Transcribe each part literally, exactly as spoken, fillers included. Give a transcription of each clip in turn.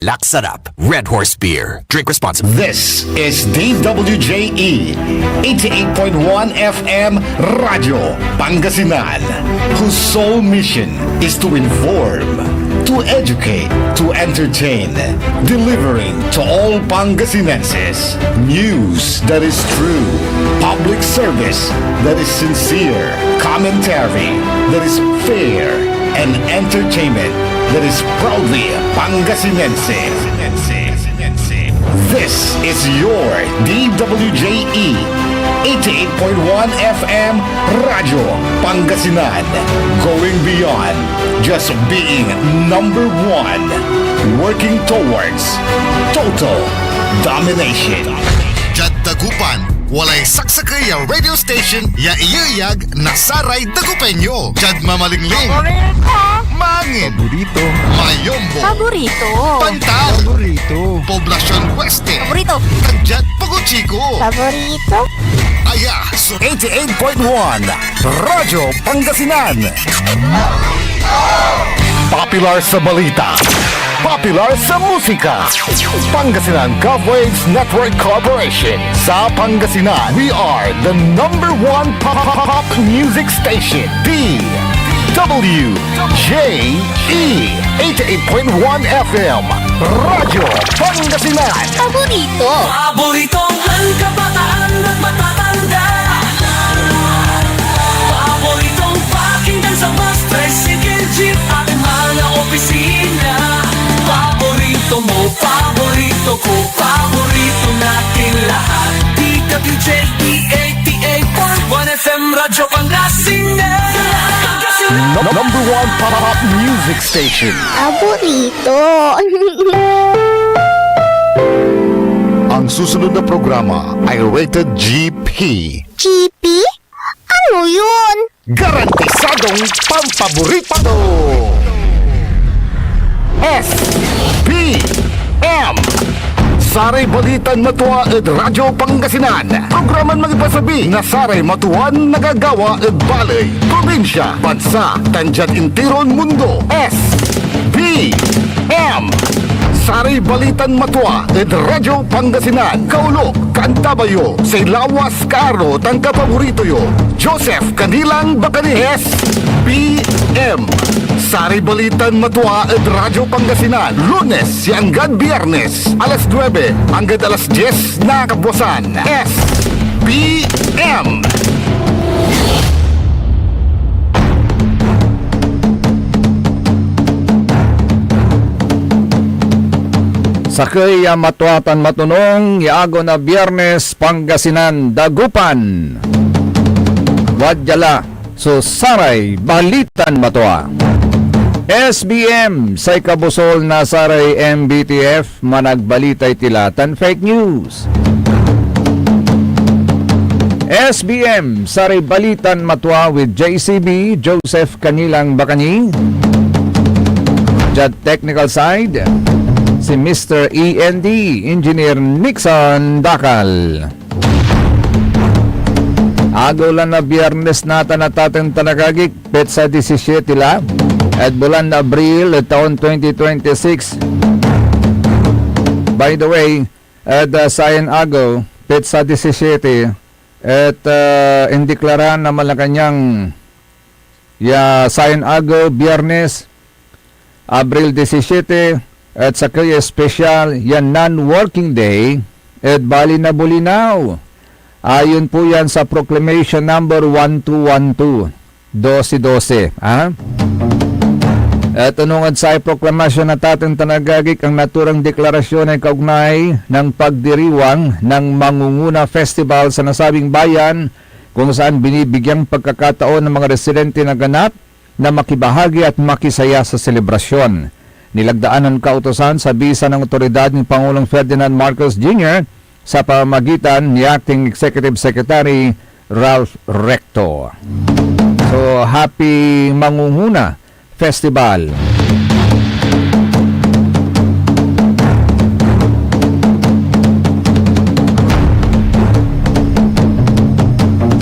Laksarap Red Horse Beer. Drink responsibly. This is D W J E, eighty-eight point one F M Radyo Pangasinan, whose sole mission is to inform, to educate, to entertain, delivering to all Pangasinenses news that is true, public service that is sincere, commentary that is fair, and entertainment that is proudly Pangasinense. This is your D W J E eighty-eight point one F M Radyo Pangasinan, going beyond just being number one, working towards total domination. Diad Dagupan, walay saksakey a radio station ya iyeyag na saray Dagupeño. Diad Mamalingling, Paborito! Mangin, Paborito! Mayombo, Paborito! Pantal, Paborito! Poblacion Oeste, Paborito! Tan diad Pogo Chico, Paborito! Aya so eighty-eight point one Radyo Pangasinan. Popular sa balita, popular sa musika. Pangasinan Gov Waves Network Corporation. Sa Pangasinan, we are the number one pop, pop, pop music station. D W J E eighty-eight point one F M Radyo Pangasinan. Paborito! Paboritong kabataan at matatanda. Paboritong pakinggan sa bus, tricycle, jeep at mga opisina. Paborito mo, paborito ko, paborito natin lahat. D W J E eighty-eight point one F M Radyo Pangasinan. No-, number one pop music station. Paborito. Ang susunod na programa ay rated G P. G P? Ano yun? Garantisadong pampaborito! S P M. Saray balitan matua ed Radyo Pangasinan. Programan mangipasabi na saray matuan nagagawa ed baley, probinsya, bansa, tan diad intiron mundo. S P M. Saray balitan matua ed Radyo Pangasinan. Kaulok, kaantabay yo say lawas, kaaro, tan kapaborito yo, Joseph Canilang Bacani. S P M. Saray balitan matua ed Radyo Pangasinan, Lunes ya anggad Biyernes, alas nuebe anggad alas dies na kabuasan. S P M. Sakey a matua tan matonung ya agew na Biyernes, Pangasinan, Dagupan. Wadya la so saray balitan matua. S B M, say kabusol na saray M B T F, managbalitay tila tan fake news. S B M, saray balitan matua with J C B, Joseph Canilang Bacani. Diad technical side, si Mister E N D, Engineer Nixon Dacal. Agew la na Biyernes natan, atateng tan agagik, petsa disisiete la ed bulan na Abril ed taon twenty twenty-six. By the way, ed, ah, sayan agew, petsa disisiete, et, ah, indeklara na Malacañang ya sayan agew, Biyernes, Abril disisiete, et sakey a espesyal ya non-working day ed Bali na Bolinao. Ayon po yan sa Proclamation Number one two one two, dose dose, ha? Et onung ed say proklamasyon, atateng tan agagik, ang naturang deklarasyon ay kaugnay ng pagdiriwang ng Mangunguna Festival sa nasabing bayan, kung saan binibigyang pagkakataon ng mga residente na ganap na makibahagi at makisaya sa selebrasyon. Nilagdaan ng kautosan sa bisa ng otoridad ni Pangulong Ferdinand Marcos Junior sa pamamagitan ni Acting Executive Secretary Ralph Recto. So, happy Mangunguna Festival.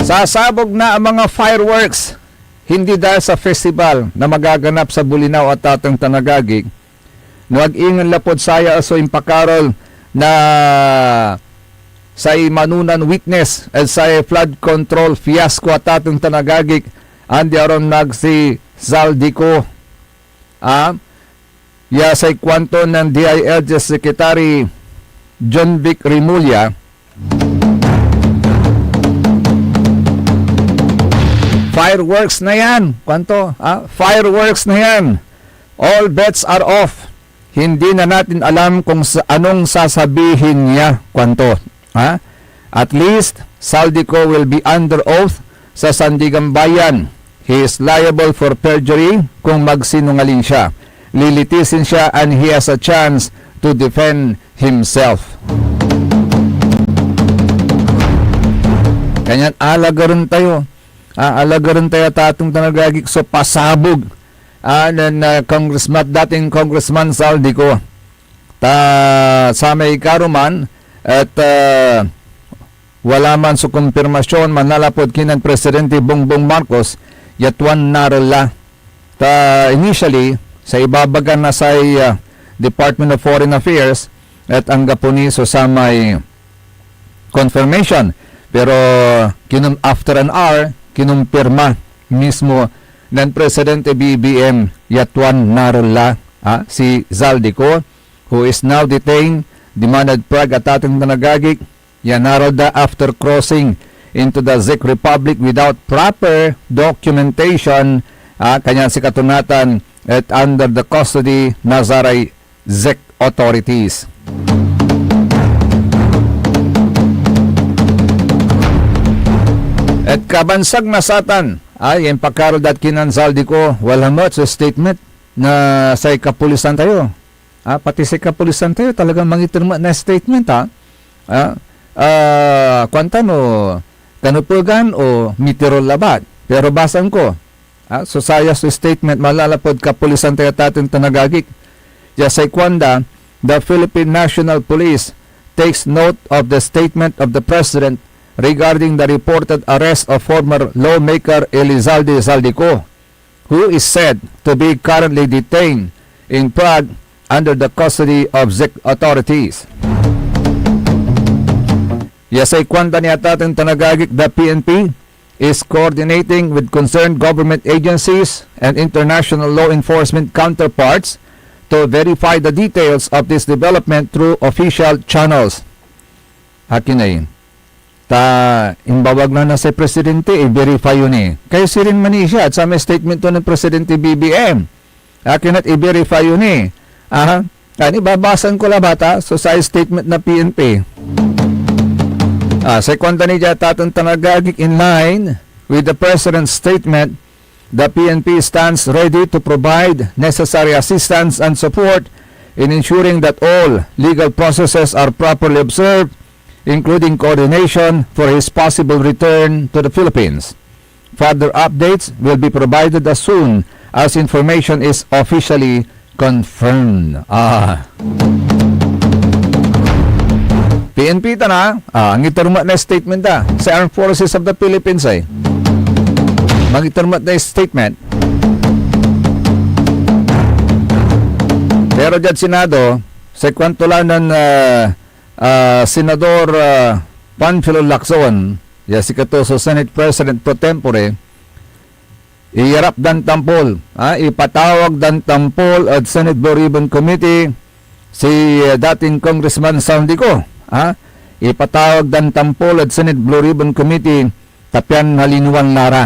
Sasabog na ang mga fireworks, hindi dahil sa festival na magaganap sa Bolinao, atateng tan agagik, No ag ingen lapud saya so impakarol na say manonan witness ed say flood control fiasco, atateng tan agagik, andi aron nag si Zaldy Co. Ah, ya say kuanto nen D I L G Secretary Jonvic Remulla, "Fireworks na yan," kuanto, ah, "fireworks na yan. All bets are off. Hindi na natin alam kung sa, anong sasabihin niya," kuanto. Ha? "At least, Zaldy Co will be under oath sa Sandigan Bayan. He is liable for perjury kung magsinungaling siya. Lilitisin siya and he has a chance to defend himself." Kanyan alagaren tayo. Ah, alagaren tayo, atateng tan agagik, so pasabog, ah, nen, ah, Congressman, dating Congressman Zaldy Co. Ta samay karuman et, ah, wala man so kumpirmasyon manlalapud kinen Presidente Bongbong Marcos ya tuan narel la. Ta initially, sa ibabaga na say, ah, Department of Foreign Affairs et anggapo ni so samay confirmation. Pero kinum-, after an hour, kinumpirma mismo nen Presidente B B M ya tuan narel la, ah, si Zaldy Co, who is now detained, demanded Prague, atateng tan agagik, ya narel da after crossing into the Czech Republic without proper documentation, ah, kanyan sikato natan et under the custody na saray Czech authorities. Et kabansag na satan, ay, impakarol dad kinen Zaldy Co, wala met so statement na say kapulisan tayo. Ah, pati say kapulisan tayo, talagang mangiter met na statement, ah. Ah, ah, kuanta no kanepegan o mitirol labat. Pero basaen ko, ah, so saya so statement manlalapud kapulisan tayo, atateng tan agagik. Ya say kuanda, "The Philippine National Police takes note of the statement of the President regarding the reported arrest of former lawmaker Elizalde Zaldy Co, who is said to be currently detained in Prague under the custody of Czech authorities." Ya say kuanda ni atateng tan agagik, "The P N P is coordinating with concerned government agencies and international law enforcement counterparts to verify the details of this development through official channels." Akin ay, ta imbawag la na say presidente, i-verify yo ni. Kayo sirin man ni siya, et samay statement to nen Presidente B B M. Akin et i-verify yo ni. Aha. Ani, babasan ko labat, ha, so say statement na P N P. Ah, say kuanda ni dia, atateng tan agagik, in line with the president's statement, the P N P stands ready to provide necessary assistance and support in ensuring that all legal processes are properly observed, including coordination for his possible return to the Philippines. Further updates will be provided as soon as information is officially confirmed. Ah. P N P ta na, ah, angiter met na statement da. Sa Armed Forces of the Philippines ay. Mangiter met na statement. Pero diad Senado, say kuanto la nen, ah, ah, Senador, ah, Panfilo Lacson, ya sikato so Senate President pro tempore, iyarap dan tampol, ah, ipatawag dan tampol ed Senate Blue Ribbon Committee si, eh, dating Congressman Zaldy Co, ah, ipatawag dan tampol ed Senate Blue Ribbon Committee ta pian naliniwan la ra.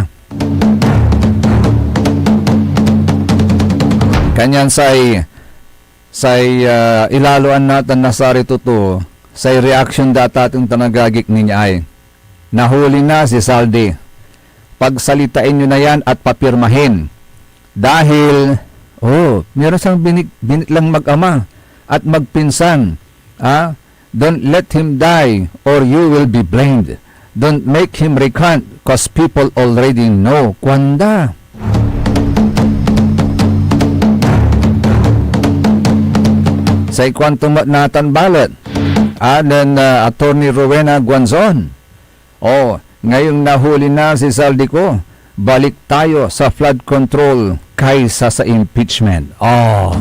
Kanyan say, say, ah, ilaloan natan na saray totoo, say reaction da, atateng tan agagik, nia ay, "Nahuli na si Zaldy. Pagsalitain yo na yan at papirmahin. Dahil, oh, meron siyang binik-, biniklang mag-ama at magpinsan, ah, don't let him die or you will be blamed. Don't make him recant 'cause people already know," kuanda. Say kuanto met natan balet, ah, nen, ah, Attorney Rowena Guanzon, "Oh, ngayong nahuli na si Zaldy Co, balik tayo sa flood control kaysa sa impeachment." Oh.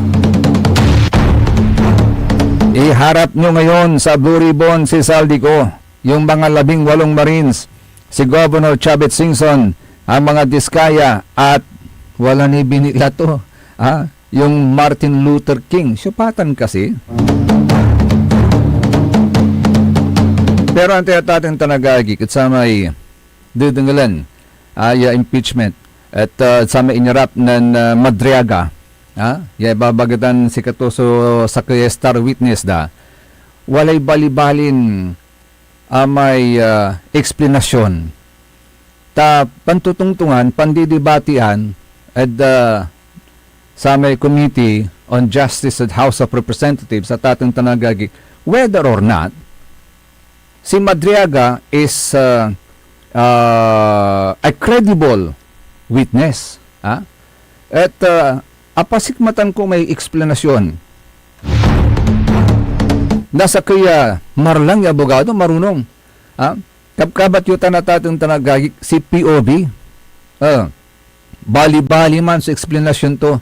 Iharap nyo ngayon sa Blue Ribbon si Zaldy Co, yung mga labing walong Marines, si Governor Chavit Singson, ang mga Diskaya, at wala ni binila to, ha? Yung Martin Luther King, siyopatan kasi. Pero antayo ta tan agagi, et samay dedengelen, ah, ya impeachment, et, ah, samay inyarap nen, ah, Madriaga, ah, ya ibabagatan sikato so sakey a star witness da. Walay balibalin amay, ah, eksplanasyon. Ta pantotongtongan, pandidibatian ed, ah, samay Committee on Justice ed House of Representatives, a ta tan agagi, whether or not si Madriaga is, ah, ah, a credible witness, ha? Et, ah, apasikmatan ko may eksplanasyon na sakey a marlang ya abogado, marunong, ha? Kabkabat yo tan a ta tan agagi, si P O V. Ah, balibali man so eksplanasyon to,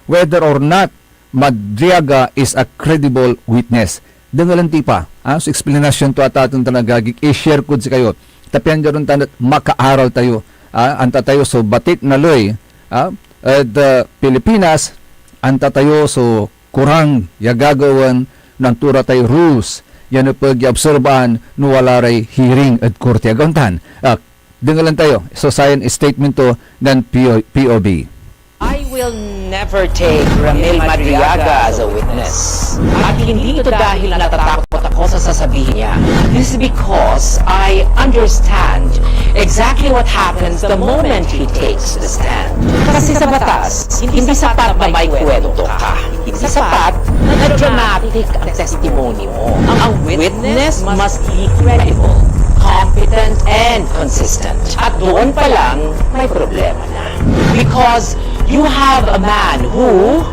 whether or not Madriaga is a credible witness. Dengelen ti pa, ah, so eksplanasyon to a ta tan agagi, i-share kod sikayo. Ta pian diad ontan et makaaral tayo, ah, anta tayo so batik na ley, ah, ed, ah, Pilipinas, anta tayo so kurang ya gagawaen no anto ra tay rules ya nepeg ya obserbaan no wala ray hearing ed korti. Aga ontan, ah, dengelen tayo so sayan statement to nen P O, P O V. I will never take Ramil Madriaga as a witness. At hindi ito dahil natatakot ako sa sasabihin niya. This is because I understand exactly what happens the moment he takes the stand. Kasi sa batas, hindi sapat na may kwento ka. Hindi sapat na dramatic ang testimony mo. Ang witness must be credible, competent, and consistent. At doon pa lang, may problema na. Because you have a man who,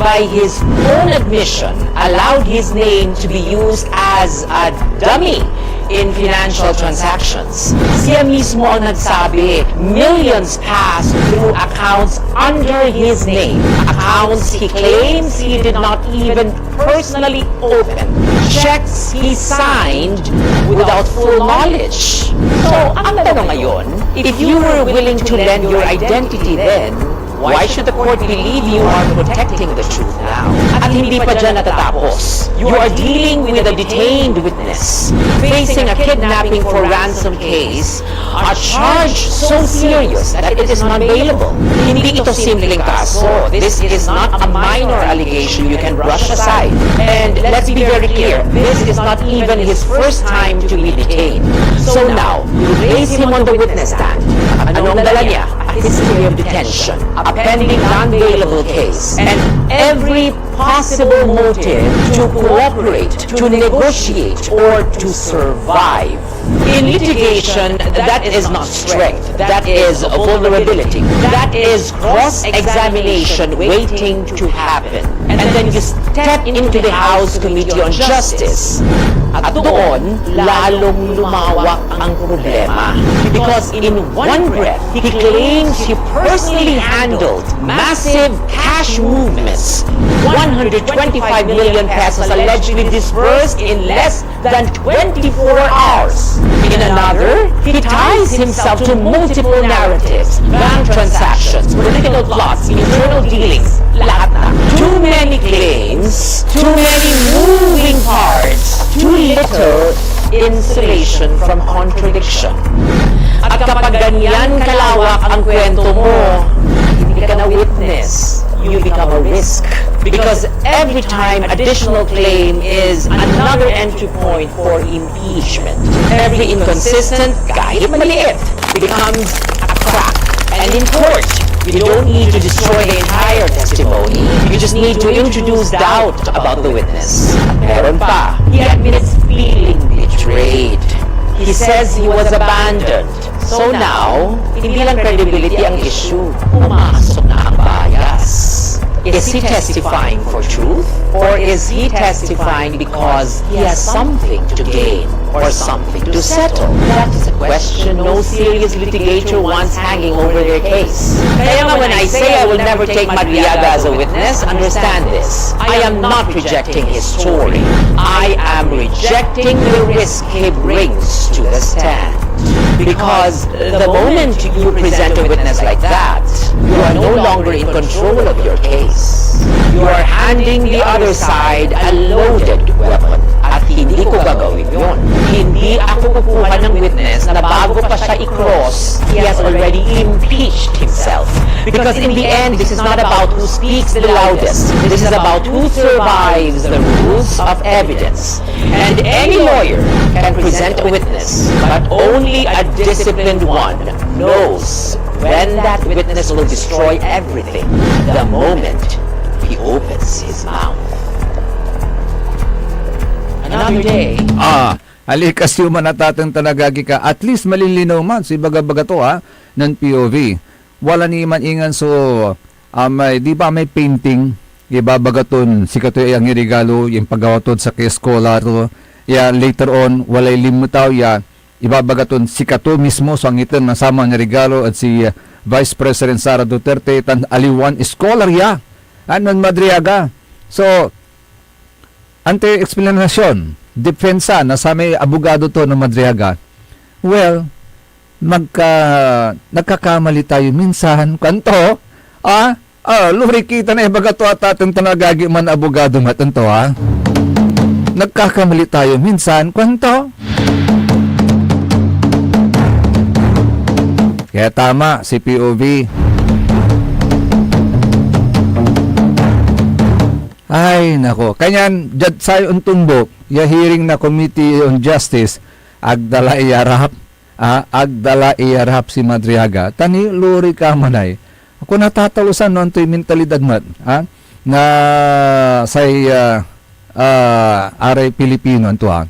by his own admission, allowed his name to be used as a dummy in financial transactions. Siya mismo ang nagsabi, millions passed through accounts under his name. Accounts he claims he did not even personally open. Checks he signed without full knowledge. So, ang tanong ngayon, if you were willing to lend your identity then, why should the court believe you are protecting the truth now? At hindi pa dyan natatapos. You are dealing with a detained witness facing a kidnapping for ransom case, a charge so serious that it is non-bailable. Hindi ito simpleng kaso. This is not a minor allegation you can brush aside. And let's be very clear, this is not even his first time to be detained. So now, you place him on the witness stand. Ano ang dala niya? A history of detention, a pending non-bailable case, and every possible motive to cooperate, to negotiate, or to survive. In litigation, that is not strength. That is vulnerability. That is cross-examination waiting to happen. And then you step into the House Committee on Justice. At doon, lalong lumawak ang problema. Because in one breath, he claims he personally handled massive cash movements, one hundred twenty-five million pesos allegedly disbursed in less than twenty-four hours. In another, he ties himself to multiple narratives, bank transactions, political plots, internal dealings, lahat na. Too many claims, too many moving parts, too little insulation from contradiction. At kapag ganyan kalawak ang kwento mo, hindi ka na witness, you become a risk. Because every time additional claim is another entry point for impeachment. Every inconsistent, kahit maliit, becomes a crack. And in court, you don't need to destroy the entire testimony. You just need to introduce doubt about the witness. Meron pa, he admits feeling betrayed. He says he was abandoned. So now, hindi lang credibility ang issue. Pumasok na ang bias. Is he testifying for truth? Or is he testifying because he has something to gain or something to settle? That is a question no serious litigator wants hanging over their case. Kaya nga, when I say I will never take Madriaga as a witness, understand this. I am not rejecting his story. rejecting the risk he brings to the stand. Because the moment you present a witness like that, you are no longer in control of your case. You are handing the other side a loaded weapon. At hindi ko gagawin yon. Hindi ako kukuha ng witness na bago pa siya i-cross, he has already impeached himself. Because in the end, this is not about who speaks the loudest. This is about who survives the rules of evidence. And any lawyer can present a witness, but only a disciplined one knows when that witness will destroy everything the moment he opens his mouth. Another day. Ah, alikas yo man atateng tan agagi ka, at least malilinaw man so ibaga-baga to, ha, nen P O V. Wala ni man ingen so, ah, may, di ba may painting? Ibabaga ton sikato ay angirigalo, yung paggawa tod sakey scholar to. Ya, later on, walay linmetaw ya, ibabaga ton sikato mismo so angiter na saman ya regalo ed si, ah, Vice President Sara Duterte, tan aliwan scholar ya, ah, nen Madriaga. So, antoy eksplanasyon, depensa na samay abogado to nen Madriaga? Well, magka-, nagkakamali tayo minsan, kuanto, ah, ah, luri kita na ibaga to atateng tan agagi man abogado met, anto, ah? Nagkakamali tayo minsan, kuanto? Kaya tama si P O V. Ay, nako. Kanyan, diad sayo ontumbok, ya hearing na Committee on Justice, ag da la iyarap, ah, ag da la iyarap si Madriaga. Tan luri ka manay. Ako natatalusan no antoy mentalidad met, ah, na say, ah, ah, aray Pilipino, anto, ah.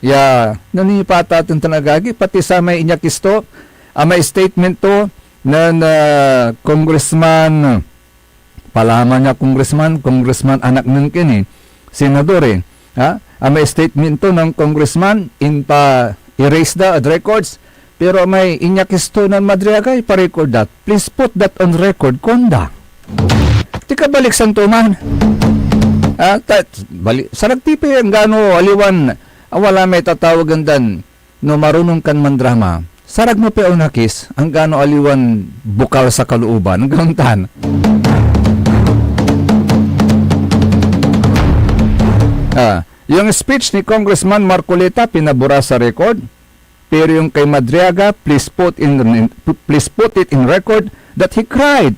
Ya, nanipata ton tan agagi, pati samay inyakis to, ah, may statement to, na, na Congressman, palaman ya congressman, congressman anak nen ken eh, senador eh. Ha? Amay statement to ng congressman, impa-erase da ed records, pero may inyakis to nen Madriaga, ipa-record dat. Please put that on record, kuanda. Ti kabaliksan to man. Ah, ta, bali, sarag ti pay anggano aliwan, ah, wala may tatawagen dan no marunong kan mandrama, sarag mo pay onakis, anggano aliwan bukal sa kalooban, anggan tan. Ah, yung speech ni Congressman Marcoleta, pinabura sa record, pero yung kay Madriaga, please put in, please put it in record that he cried.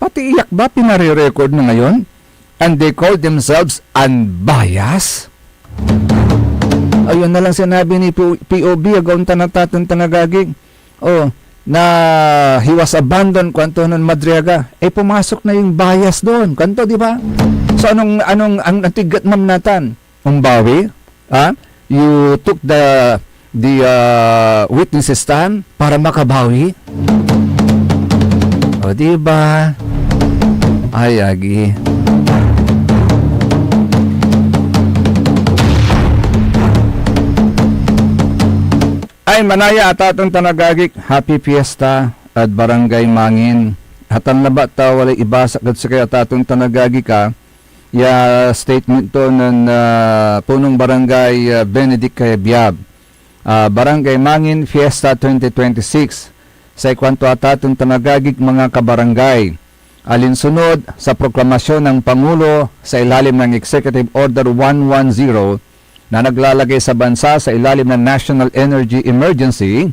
Pati iyak ba pinare-record na ngayon? And they call themselves unbiased? Ayun na lang sinabi ni P O V, agaw tan atateng tan agagi. Oh, na he was abandoned, kuanto nen Madriaga. Eh, pumasok na yung bias doon. Kuanto, di ba? So, anong, anong, ang natigat mam natan? Umbawi, ah, you took the, the, ah, witness stand para makabawi. O, di ba? Ay, agi. Ay, manaya, atateng tan agagik, happy fiesta ed Barangay Mangin. Atan labat ta walay ibasak ed sikayo, atateng tan agagik, a, ya statement to nen, ah, Punong Barangay, ah, Benedict Cayabyab. Ah, Barangay Mangin Fiesta twenty twenty-six. Say kuanto, atateng tan agagik, mga kabarangay, alinsunod sa proklamasyon ng Pangulo sa ilalim ng Executive Order one one zero na naglalagay sa bansa sa ilalim ng National Energy Emergency,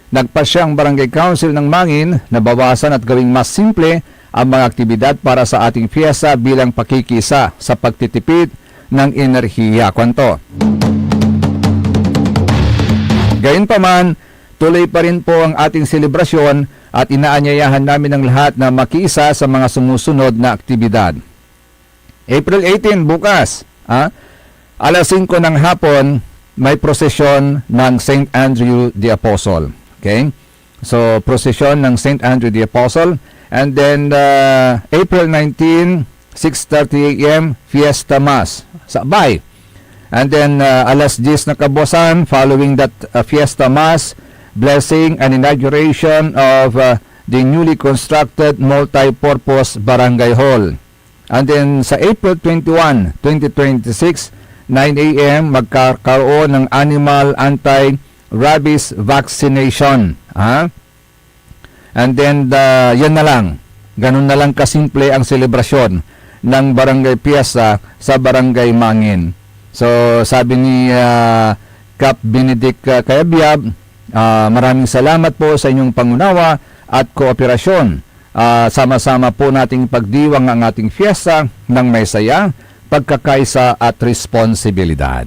nagpasya ang Barangay Council ng Mangin na bawasan at gawing mas simple ang mga aktibidad para sa ating fiesta bilang pakikiisa sa pagtitipid ng enerhiya, kuanto. Gayunpaman, tuloy pa rin po ang ating selebrasyon at inaanyayahan namin ang lahat na makiisa sa mga sumusunod na aktibidad. April eighteen, bukas, ah, alas singko ng hapon, may prosesyon ng Saint Andrew the Apostle. Okay? So, prosesyon ng Saint Andrew the Apostle. And then, uh, April nineteen, six thirty a m, Fiesta Mass. Sabay. And then, uh, alas diyes na kabuasan, following that, uh, Fiesta Mass, blessing and inauguration of, uh, the newly constructed multi-purpose barangay hall. And then sa April twenty-one, twenty twenty-six, nine a m, magkakaroon ng animal anti-rabies vaccination. Ha? And then, the, yan na lang. Ganun na lang kasimple ang selebrasyon ng Barangay Fiesta sa Barangay Mangin. So, sabi ni, ah, Kap Benedict, ah, Cayabyab, ah, "Maraming salamat po sa inyong pangunawa at kooperasyon. Ah, sama-sama po nating pagdiwang ang ating fiesta ng may saya, pagkakaisa at responsibilidad."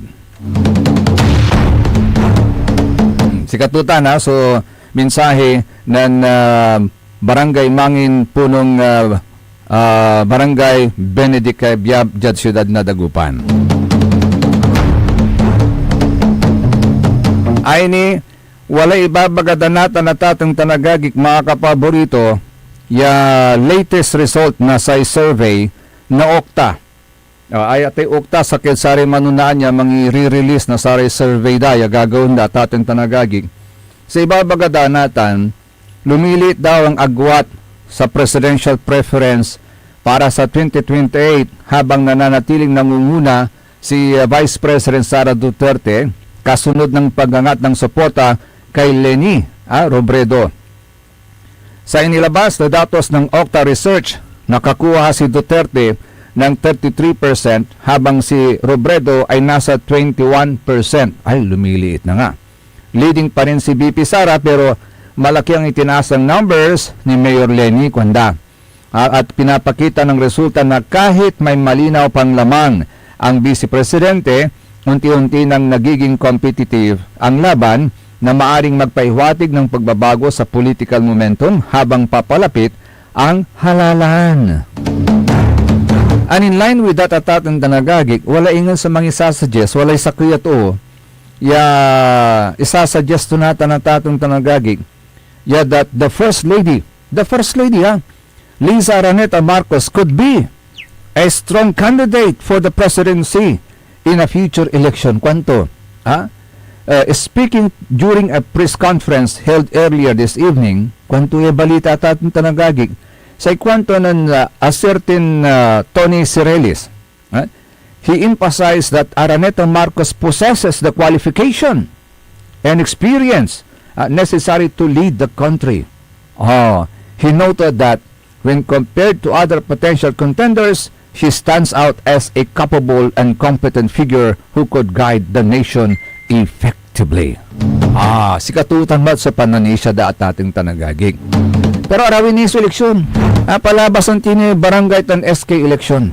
Hmm, sikatutan, ha? So, mensahe nen, ah, Barangay Mangin Punong, ah, ah, Barangay Benedict Cayabyab diad siyudad na Dagupan. Ay ni, walay ibabaga da natan a tateng tan agagik, mga kapaborito, ya latest result na say survey na OCTA. Ah, ay, atay OCTA, sakey saray manonaan ya mangire-release na saray survey da ya gagawaen da, tateng tan agagik. Sa ibabaga da natan, lumiliit daw ang agwat sa presidential preference para sa twenty twenty-eight, habang nananatiling nangunguna si, ah, Vice President Sara Duterte, kasunod ng pagangat ng suporta kay Leni, ah, Robredo. Sa inilabas na datos ng OCTA Research, nakakuha si Duterte ng thirty-three percent, habang si Robredo ay nasa twenty-one percent. Ay, lumiliit na nga. Leading pa rin si V P Sara, pero malaki ang itinaas ang numbers ni Mayor Leni, kuanda. Ah, at pinapakita ng resulta na kahit may malinaw pang lamang ang Vice Presidente, unti-unti nang nagiging competitive ang laban na maaring magpahiwatig ng pagbabago sa political momentum habang papalapit ang halalan. And in line with that, a tateng tan agagik, wala ingen sa mangisa-suggest, walay sakey a too ya isa-suggest to natan, a tateng tan agagik, ya that the First Lady, the First Lady, ha, Liza Araneta Marcos could be a strong candidate for the presidency in a future election. Kuanto, ha? Uh, speaking during a press conference held earlier this evening, kuanto ya balita, a tateng tan agagik, say kuanto nen, uh, a certain, uh, Tony Cireles, uh, he emphasized that Araneta Marcos possesses the qualification and experience, uh, necessary to lead the country. Oh, he noted that when compared to other potential contenders, she stands out as a capable and competent figure who could guide the nation effectively. Ah, sikatutan met so pananisia da, a tateng tan agagik. Pero arawi ni so eleksyon. Ah, palabasan ti ni barangay tan S K eleksyon.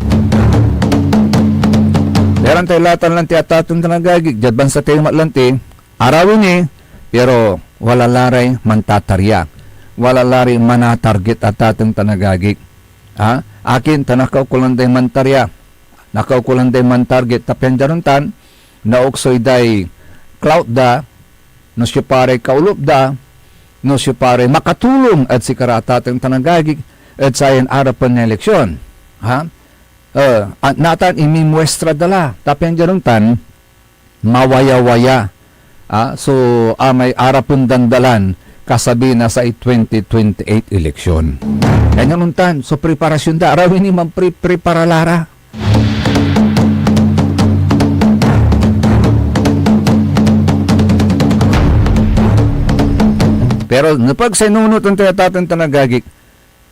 Pero antay latan lanti, a tateng tan agagik, diad bansa tayo met lanti, arawi ni, pero wala la ray mantatarya. Wala la ray manatarget, a tateng tan agagik. Ha? Akin ta nakaukolan day mantarya, nakaukolan day mantarget, ta pian diad ontan, naoksoy day clout da, no siopa ray kaolup da, no siopa ray makatulong ed sikara, a tateng tan agagik, ed sayan arapen na eleksyon. Ha? Eh, a-, natan imimuestra da la, ta pian diad ontan, mawayawaya, ah, so, ah, may arapen dan dalan kasabi na say twenty twenty-eight eleksyon. Kanyan ontan, so preparasyon da, arawi ni manpre-, prepara la ra. Pero nepeg say nunoten tayo, a tateng tan agagik,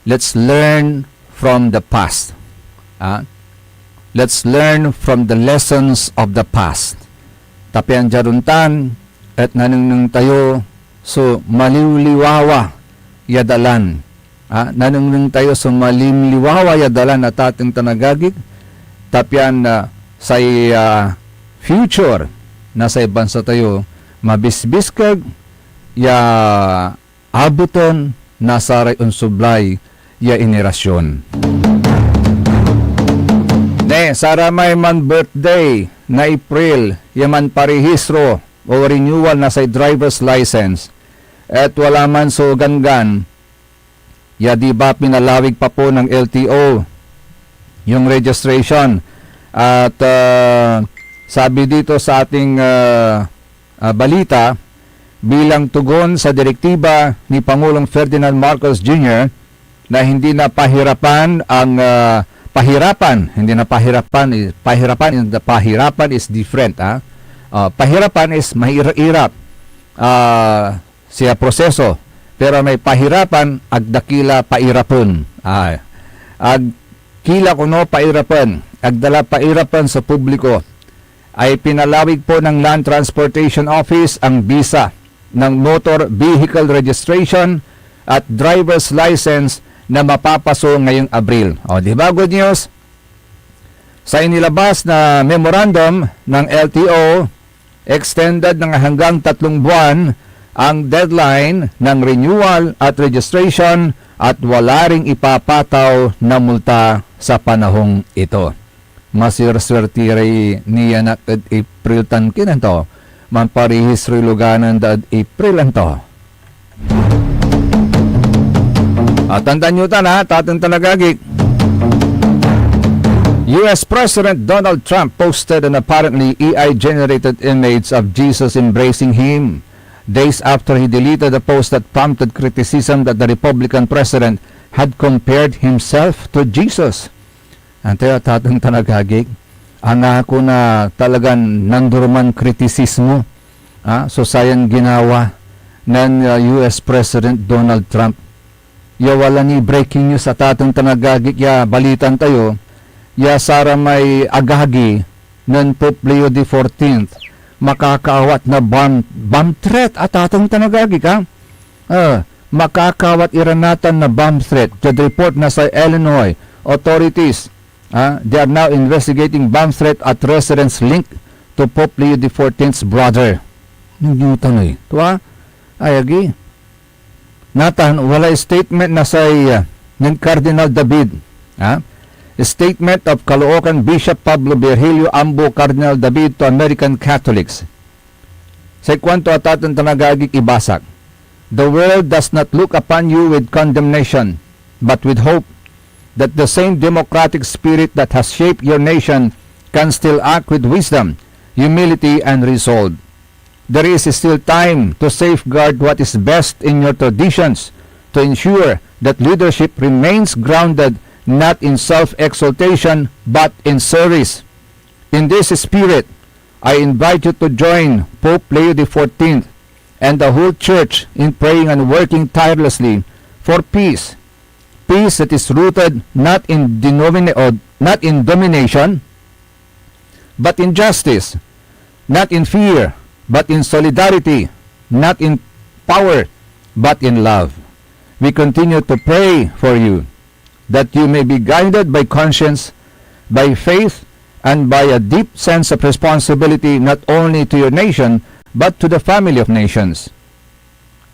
let's learn from the past. Ah? Let's learn from the lessons of the past. Ta pian diad ontan et nanengneng tayo so maliwliwawa ya dalan. Ah, nanengneng tayo so malimliwawa ya dalan, a tateng tan agagik, ta pian, ah, say, ah, future na say bansa tayo mabisbiskeg ya abuten na saray onsoblay ya henerasyon. Ne, saramay man-birthday na April ya manparehistro o renewal na say driver's license, et wala man so ganggan, ya di ba pinalawig pa po ng L T O yung registration. At, ah, sabi dito sa ating, ah, ah, balita, bilang tugon sa direktiba ni Pangulong Ferdinand Marcos Junior na hindi na pahirapan ang, ah, pahirapan, hindi na pahirapan, eh, pahirapan, and the pahirapan is different, ah. Ah, pahirapan is mahirap-irap, ah, siya proseso. Pero may pahirapan, ag da ki la pairapen. Ah, ag ki la kono pairapen, ag da la pairapen so publiko. Ay pinalawig po ng Land Transportation Office ang bisa ng motor vehicle registration at driver's license na mapapaso ngayong Abril. O, di ba? Good news. Sa inilabas na memorandum ng L T O, extended ng hanggang tatlong buwan ang deadline ng renewal at registration at wala ring ipapataw na multa sa panahong ito. Masirswerte ray nianak ed April tan kinen to. Manparihis roy luganan da ed April anto. At tandaan nyo tan, ha, tateng tan agagi. U S President Donald Trump posted an apparently A I-generated image of Jesus embracing him, days after he deleted a post that prompted criticism that the Republican president had compared himself to Jesus. Antayo, tateng tan agagi, angako na talagan nandurman kritisismo, ah, so sayan ginawa nen, ah, U S President Donald Trump. Ya wala ni breaking news a tateng tan agagi ya balitan tayo, ya saramay agagi nen Pope Leo the fourteenth makakaawat na bomb, bomb threat a tateng tan agagi ka. Ah, makakaawat ira natan na bomb threat. Diad report na say Illinois authorities, ah, they are now investigating bomb threat at residence linked to Pope Leo the fourteenth's brother. Nagduta na eh. Tua? Ay, agi. Natan, walay statement na say, ah, nen Cardinal David. Ah? Statement of Caloocan Bishop Pablo Virgilio Ambo Cardinal David to American Catholics. Say kuanto a tateng tan agagik ibasak, "The world does not look upon you with condemnation, but with hope that the same democratic spirit that has shaped your nation can still act with wisdom, humility, and resolve. There is still time to safeguard what is best in your traditions, to ensure that leadership remains grounded not in self-exaltation, but in service." In this spirit, I invite you to join Pope Leo the fourteenth and the whole Church in praying and working tirelessly for peace, peace that is rooted not in denomina-, or not in domination, but in justice, not in fear, but in solidarity, not in power, but in love. We continue to pray for you, that you may be guided by conscience, by faith, and by a deep sense of responsibility not only to your nation, but to the family of nations.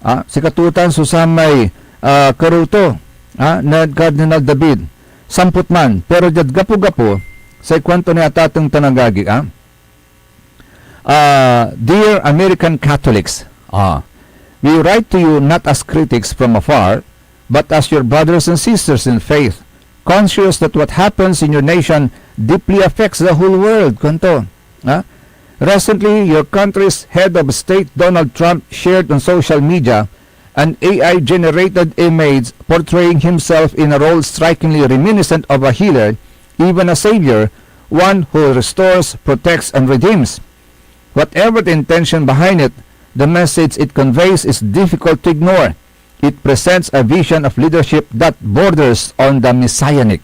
Ah, sikatotan so samay, ah, kerew to, ah, nen Cardinal David. Sampot man, pero diad gapo-gapo, say kuanto ni atateng tan agagi, ah, Uh, dear American Catholics, uh, we write to you not as critics from afar, but as your brothers and sisters in faith, conscious that what happens in your nation deeply affects the whole world. Kuanto, ah? Recently, your country's head of state, Donald Trump, shared on social media an A I-generated image portraying himself in a role strikingly reminiscent of a healer, even a savior, one who restores, protects, and redeems. Whatever the intention behind it, the message it conveys is difficult to ignore. It presents a vision of leadership that borders on the messianic.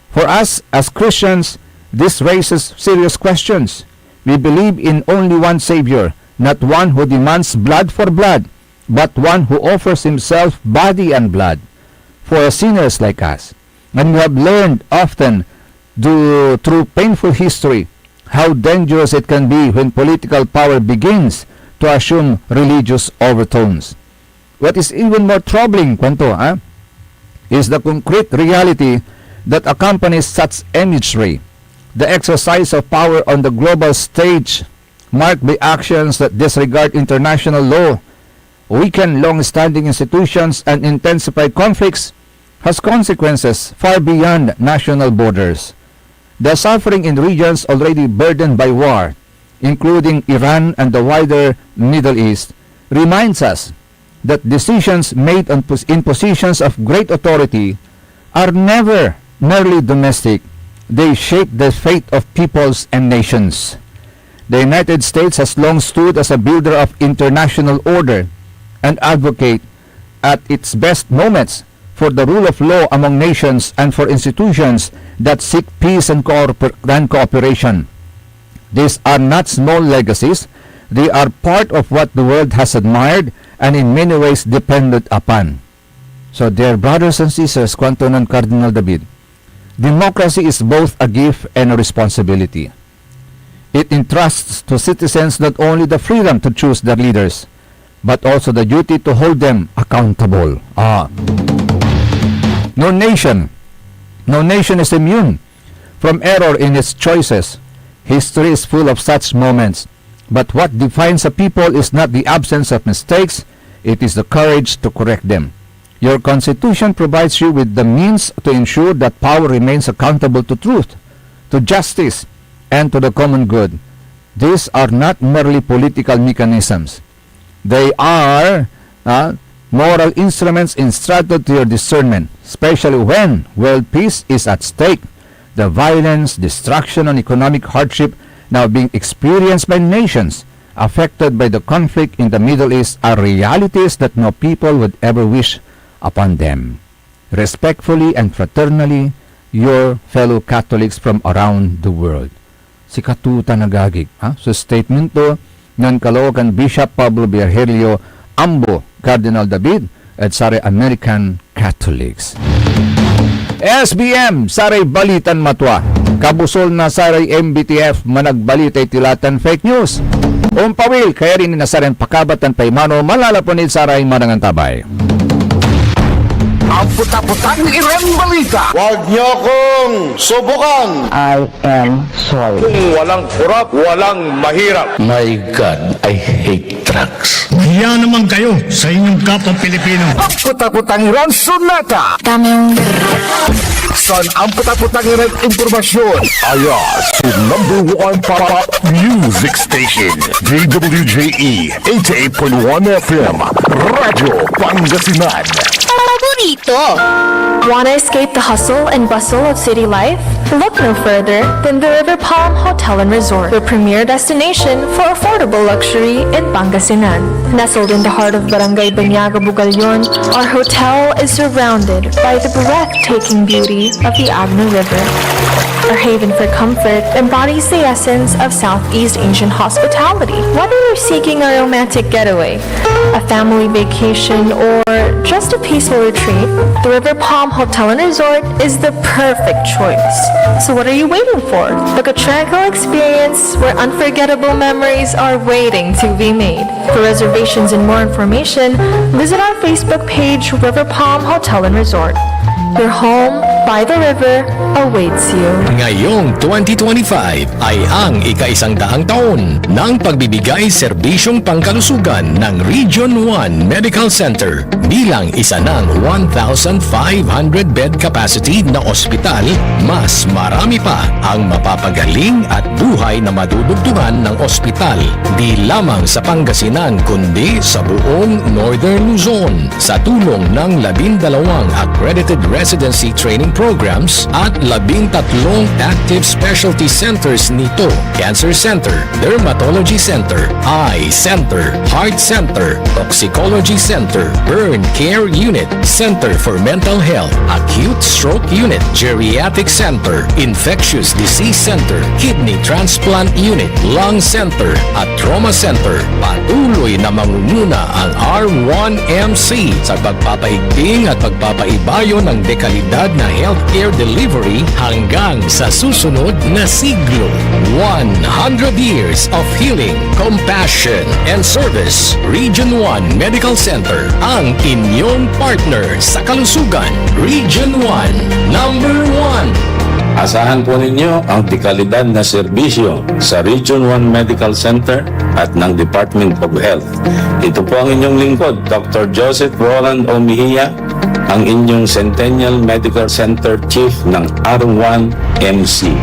For us, as Christians, this raises serious questions. We believe in only one Savior, not one who demands blood for blood, but one who offers himself body and blood for sinners like us. And we have learned often do, through painful history, how dangerous it can be when political power begins to assume religious overtones. What is even more troubling, kuanto, ah, is the concrete reality that accompanies such imagery. The exercise of power on the global stage, marked by actions that disregard international law, weaken long-standing institutions, and intensify conflicts, has consequences far beyond national borders. The suffering in regions already burdened by war, including Iran and the wider Middle East, reminds us that decisions made on pos-, in positions of great authority are never merely domestic, they shape the fate of peoples and nations. The United States has long stood as a builder of international order and advocate at its best moments for the rule of law among nations and for institutions that seek peace and, cooper- and cooperation. These are not small legacies, they are part of what the world has admired and in many ways depended upon. So, dear brothers and sisters, kuanto nen Cardinal David, democracy is both a gift and a responsibility. It entrusts to citizens not only the freedom to choose their leaders, but also the duty to hold them accountable. Ah. No nation, no nation is immune from error in its choices. History is full of such moments. But what defines a people is not the absence of mistakes, it is the courage to correct them. Your constitution provides you with the means to ensure that power remains accountable to truth, to justice, and to the common good. These are not merely political mechanisms. They are, uh, moral instruments instructed to your discernment, especially when world peace is at stake. The violence, destruction, and economic hardship now being experienced by nations affected by the conflict in the Middle East are realities that no people would ever wish upon them. Respectfully and fraternally, your fellow Catholics from around the world. Sikato tan agagik, ha? So, statement to nen Caloocan Bishop Pablo Virgilio Ambo, Cardinal David, ed saray American Catholics. S B M, saray balitan matua. Kabusol na saray M B T F, managbalitay tila tan fake news. Ompawil, kaya rin na saray pakabatan paimano, malalaponid saray marangan tabay. Amputaputang iran balita. Huwag niyo akong subukan. I am sorry. Kung walang korap, walang mahirap. My God, I hate drugs. Mahiya naman kayo sa inyong kapwa Pilipino. Amputaputang iran sonata. Dame un San amputaputang iran impormasyon. Aya so number one pop music station, D W J E eighty-eight point one F M, Radyo Pangasinan. Paborito. Want to escape the hustle and bustle of city life? Look no further than the River Palm Hotel and Resort, your premier destination for affordable luxury in Pangasinan. Nestled in the heart of Barangay Baniaga, Bugallon, our hotel is surrounded by the breathtaking beauty of the Agno River. Our haven for comfort embodies the essence of Southeast Asian hospitality. Whether you're seeking a romantic getaway, a family vacation, or just a peaceful retreat, the River Palm Hotel and Resort is the perfect choice. So what are you waiting for? Book a tranquil experience where unforgettable memories are waiting to be made. For reservations and more information, visit our Facebook page, River Palm Hotel and Resort. Your home by the river awaits you. Ngayong twenty twenty-five ay ang ikaisang daang taon ng pagbibigay serbisyong pangkalusugan ng Region one Medical Center. Bilang isa ng one thousand five hundred bed capacity na ospital, mas marami pa ang mapapagaling at buhay na madudugtungan ng ospital, di lamang sa Pangasinan, kundi sa buong Northern Luzon. Sa tulong ng labindalawang accredited residency training programs at labintatlong active specialty centers nito, Cancer Center, Dermatology Center, Eye Center, Heart Center, Toxicology Center, Burn Care Unit, Center for Mental Health, Acute Stroke Unit, Geriatric Center, Infectious Disease Center, Kidney Transplant Unit, Lung Center, at Trauma Center. Patuloy na mangunguna ang R one M C sa pagpapaigting at pagpapaibayo ng dekalidad na healthcare delivery hanggang sa susunod na siglo. One hundred years of healing, compassion, and service. Region one Medical Center, ang inyong partner sa kalusugan. Region one, number one. Asahan po ninyo ang dekalidad na serbisyo sa Region one Medical Center at ng Department of Health. Ito po ang inyong lingkod, Doctor Joseph Roland O. Mejia, ang inyong Centennial Medical Center Chief ng R one M C.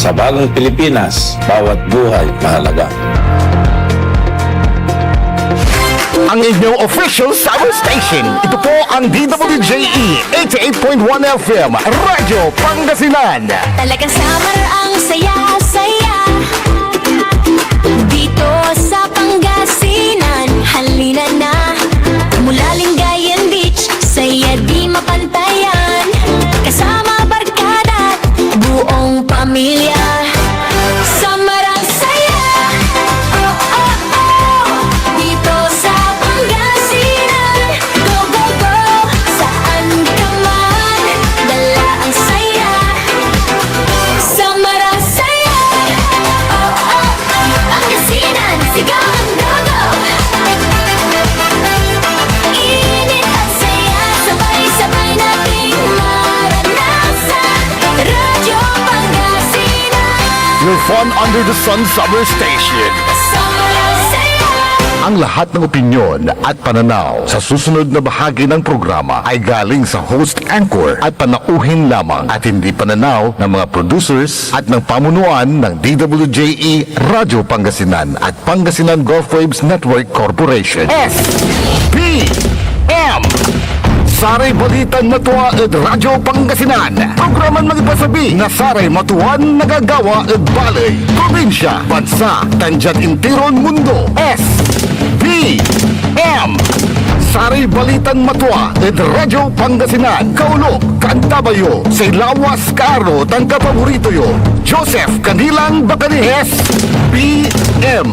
Sa bagong Pilipinas, bawat buhay mahalaga. Ang inyong official summer station. Ito po ang D W J E eighty-eight point one F M, Radyo Pangasinan. Talagang summer ang saya-saya. Dito sa Pangasinan, halina na. Mula Lingayen Beach, saya di mapantayan. Kasama barkada, buong pamilya. Summer ang saya. Oh, oh, oh. Dito sa Pangasinan. Go, go, go. Saan ka man. Dala ang saya. Summer ang saya. Oh, oh, oh. Pangasinan, sigaw ang go, go. Init at saya, sabay-sabay nating maranasan. Radyo Pangasinan. Your fun under the sun summer station. Summer ang saya. Ang lahat ng opinyon at pananaw sa susunod na bahagi ng programa ay galing sa host anchor at panauhin lamang at hindi pananaw ng mga producers at ng pamunuan ng D W J E Radyo Pangasinan at Pangasinan Gulf Waves Network Corporation. S P M. Saray balitan matua ed Radyo Pangasinan. Programan mangipasabi na saray matuan nagagawa ed baley, probinsya, bansa, tan diad intiron mundo. S P M. Saray balitan matua ed Radyo Pangasinan, Kaulok, Cantabayo, say lawas, kaaro, tan kapaborito yo, Joseph Canilang Bacani. S P M.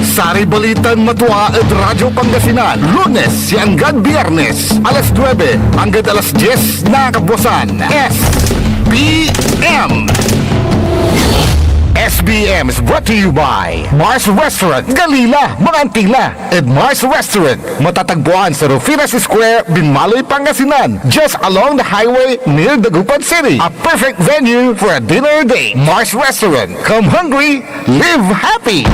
Saray balitan matua ed Radyo Pangasinan, Lunes ya anggad Biyernes, alas nuebe anggad alas dies na kabuasan. S P M. S B M is brought to you by Mars Restaurant, Galila, mga Antila, ed Mars Restaurant. Matatagpuan sa Rufinas Square, Binmaloy, Pangasinan, just along the highway near Dagupan City. A perfect venue for a dinner date. Mars Restaurant. Come hungry, live happy.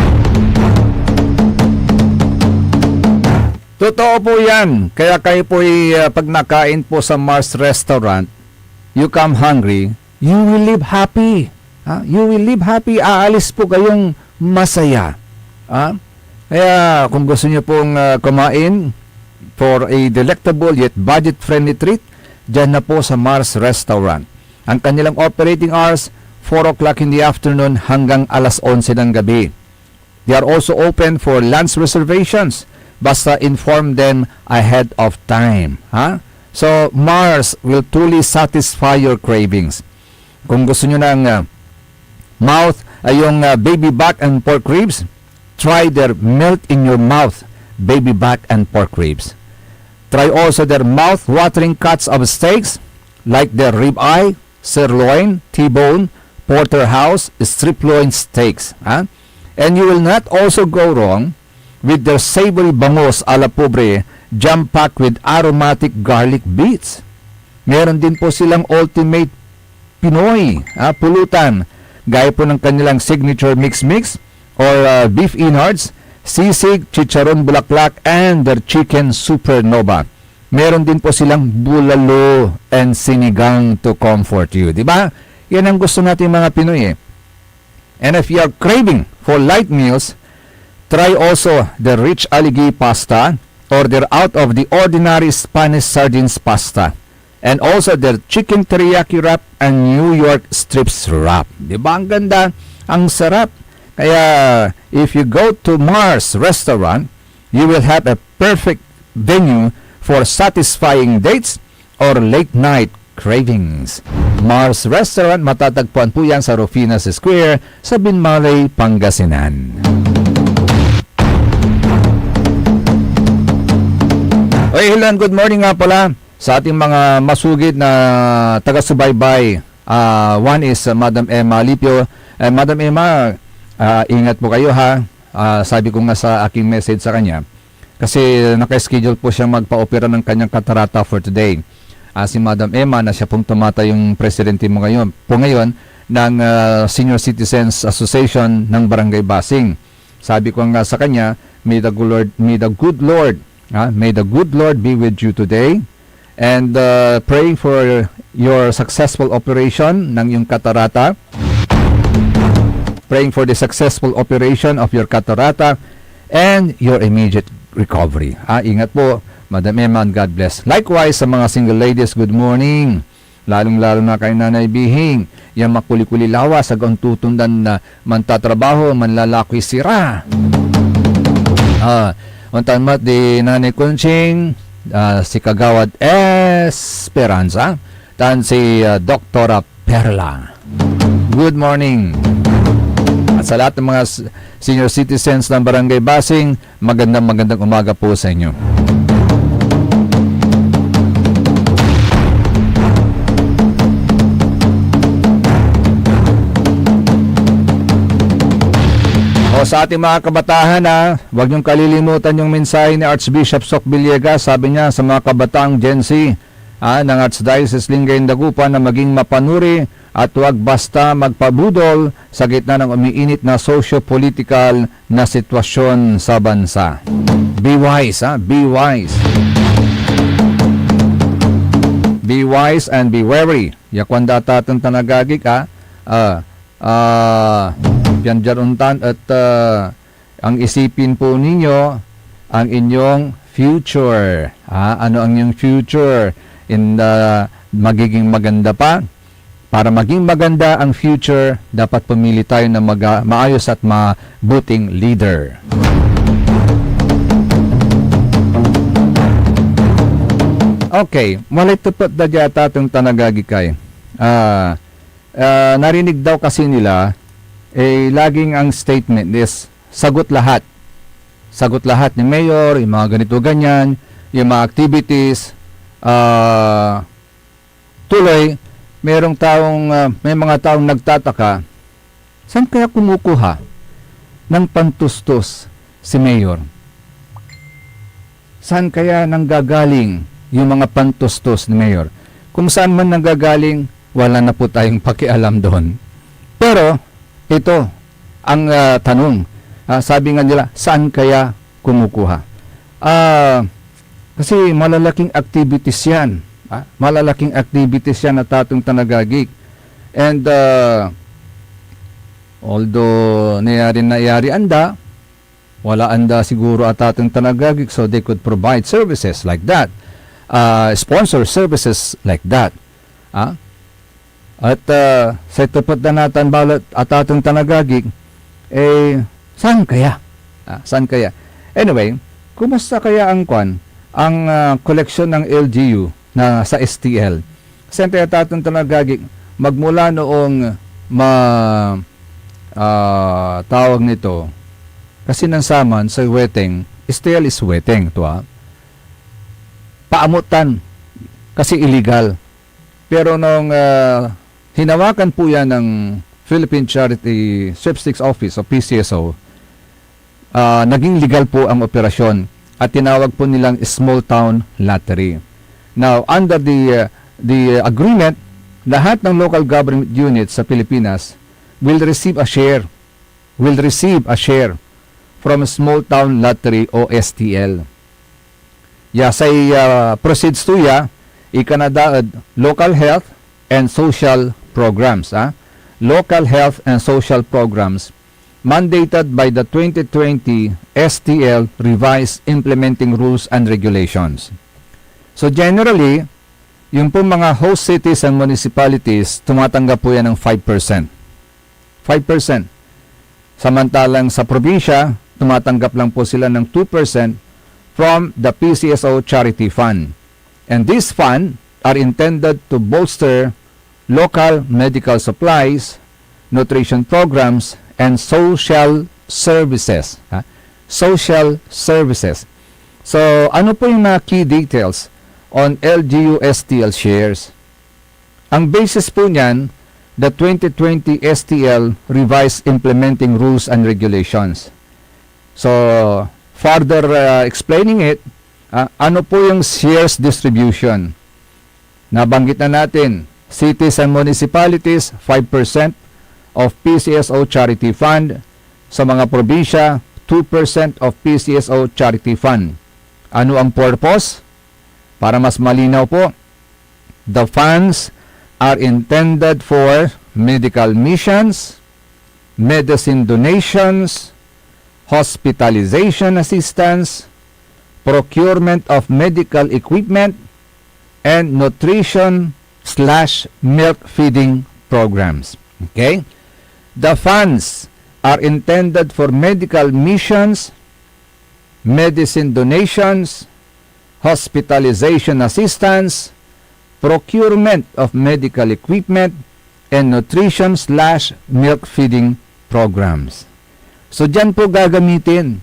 Totoo po yan. Kaya kayo po'y, ah, pag nakain po sa Mars Restaurant, you come hungry, you will live happy. Ha? You will live happy. Aalis po kayong masaya. Ha? Kaya kung gusto niyo pong, ah, kumain for a delectable yet budget-friendly treat, dyan na po sa Mars Restaurant. Ang kanilang operating hours, four o'clock in the afternoon hanggang alas onse ng gabi. They are also open for lunch reservations. Basta inform them ahead of time. Ha? So, Mars will truly satisfy your cravings. Kung gusto nyo ng, ah, mouth, ay yung, ah, baby back and pork ribs, try their melt in your mouth baby back and pork ribs. Try also their mouth-watering cuts of steaks like their rib eye, sirloin, T-bone, porterhouse, strip loin steaks. Ha? And you will not also go wrong with their savory bangus a la pobre, jam-packed with aromatic garlic bits. Meron din po silang ultimate Pinoy, ah, pulutan, gaya po ng kanilang signature mix-mix or, ah, beef innards, sisig, chicharon bulaklak, and their chicken supernova. Meron din po silang bulalo and sinigang to comfort you. Di ba? Yan ang gusto nating mga Pinoy eh. And if you are craving for light meals, try also the rich aligi pasta or their out-of-the-ordinary Spanish sardines pasta. And also their chicken teriyaki wrap and New York strips wrap. Di ba ang ganda? Ang sarap. Kaya, if you go to Mars Restaurant, you will have a perfect venue for satisfying dates or late night cravings. Mars Restaurant, matatagpuan po yan sa Rufinas Square sa Binmaley, Pangasinan. Oy, hello and good morning nga pala sa ating mga masugid na taga-subaybay. Ah, one is, ah, Madam Emma Lipio. Eh, Madam Emma, ah, ingat po kayo, ha. Ah, sabi ko nga sa aking message sa kanya, kasi naka-schedule po siyang magpa-opera ng kanyang katarata for today. Ah, si Madam Emma na siya pong tumatayong presidente mo ngayon, po ngayon ng, ah, Senior Citizens Association ng Barangay Basing. Sabi ko nga sa kanya, "May the good Lord, may the good Lord, ah, may the good Lord be with you today." And, uh, praying for your successful operation ng iyong katarata. Praying for the successful operation of your katarata and your immediate recovery. Ah, ingat po, Madam Emma, and God bless. Likewise, sa mga single ladies, good morning. Lalong-lalo na kay Nanay Bihing, ya makuli-kuli lawas, ag ontutundan na mantatrabaho, manlalakoy sira. Ah, ontan met di Nanay Conching, ah, si Kagawad Esperanza, tan si, ah, Doktora Perla. Good morning. At sa lahat ng mga s-, senior citizens ng Barangay Basing, magandang, magandang umaga po sa inyo. O, sa ating mga kabataan, ah, huwag niyong kalilimutan yung mensahe ni Archbishop Sok Villegas. Sabi niya sa mga kabataang Gen Z, ah, ng Archdiocese Lingayen Dagupan na maging mapanuri at huwag basta magpabudol sa gitna ng umiinit na socio-political na sitwasyon sa bansa. Be wise, ha? Be wise. Be wise and be wary. Ya kuanda atateng tan agagik, ah, ah, ah, pian diad ontan et, ah, ang isipin po ninyo ang inyong future. Ah, ano ang inyong future? In the magiging maganda pa? Para maging maganda ang future, dapat pumili tayo ng maga-, maayos at mabuting leader. Okay, walay tepet da dia atateng tan agagik ay. Ah, ah, narinig daw kasi nila, eh, laging ang statement is, "Sagot lahat." Sagot lahat ni Mayor, yung mga ganito, ganyan, yung mga activities, ah, tuloy, merong taong, ah, may mga taong nagtataka, "Saan kaya kumukuha ng pantustos si Mayor? Saan kaya nanggagaling yung mga pantustos ni Mayor?" Kung saan man nanggagaling, wala na po tayong pakialam doon. Pero, ito ang, ah, tanong. Ah, sabi nga nila, "Saan kaya kumukuha?" Ah, kasi malalaking activities yan. Ah, malalaking activities yan, atateng tan agagik. And, ah, although nayari-nayarian da, wala anda siguro atateng tan agagik, so they could provide services like that. Ah, sponsor services like that. Ah? At, ah, say tepet da natan balet atateng tan agagik, eh, saan kaya? Ah, saan kaya? Anyway, kumusta kaya ang kwan, ang, ah, koleksyon ng L G U na sa S T L? Siyempre, atateng tan agagik, magmula noong ma-, ah, tawag nito, kasi nansaman sa weteng, S T L is weteng, to, ah. Paamutan, kasi illegal. Pero nung, ah, hinawakan po yan ng Philippine Charity Sweepstakes Office o P C S O, ah, naging legal po ang operasyon at tinawag po nilang small town lottery. Now, under the, ah, the agreement, lahat ng local government units sa Pilipinas will receive a share, will receive a share from small town lottery o S T L. Ya say, ah, proceeds to ya, ikana da ed local health and social programs, ah. Local health and social programs mandated by the twenty twenty S T L Revised Implementing Rules and Regulations. So generally, yung pong mga host cities and municipalities, tumatanggap po yan ng five percent. Five percent. Samantalang sa probinsya, tumatanggap lang po sila ng two percent from the P C S O Charity Fund. And these funds are intended to bolster local medical supplies, nutrition programs, and social services. Ha? Social services. So, ano po yung mga key details on L G U S T L shares? Ang basis po niyan, the twenty twenty S T L Revised Implementing Rules and Regulations. So, further, uh, explaining it, ah, ano po yung shares distribution? Nabanggit na natin, cities and municipalities, five percent of P C S O Charity Fund. Sa mga probinsya, two percent of P C S O Charity Fund. Ano ang purpose? Para mas malinaw po, the funds are intended for medical missions, medicine donations, hospitalization assistance, procurement of medical equipment, and nutrition / milk feeding programs. Okay? The funds are intended for medical missions, medicine donations, hospitalization assistance, procurement of medical equipment, and nutrition / milk feeding programs. So, diyan po gagamitin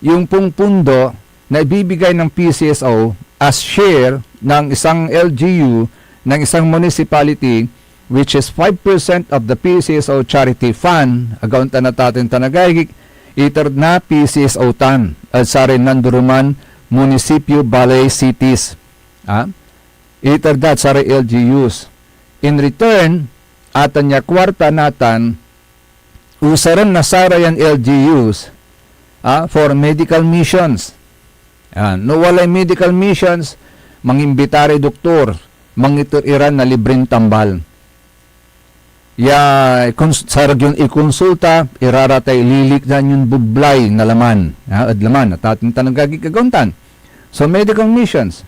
yung pong pundo na ibibigay ng P C S O as share ng isang L G U, ng isang municipality, which is five percent of the P C S O charity fund, agawn tan natatin tan agagik, iter na P C S O tan, at saray nanduruman munisipyo, baley, cities. Ah? Iter da saray L G Us. In return, atan ya kuarta natan, usaren na sarayan L G Us, ah, for medical missions. Ah, no walay medical missions, mangimbita ray doktor, mangiter iran na libren tambal. Ya, kons-, sarag yon ikonsulta, irara tay lilikdan yon bublay na laman, ah, ed laman, natatin tan agagik, agawn tan. So, medical missions,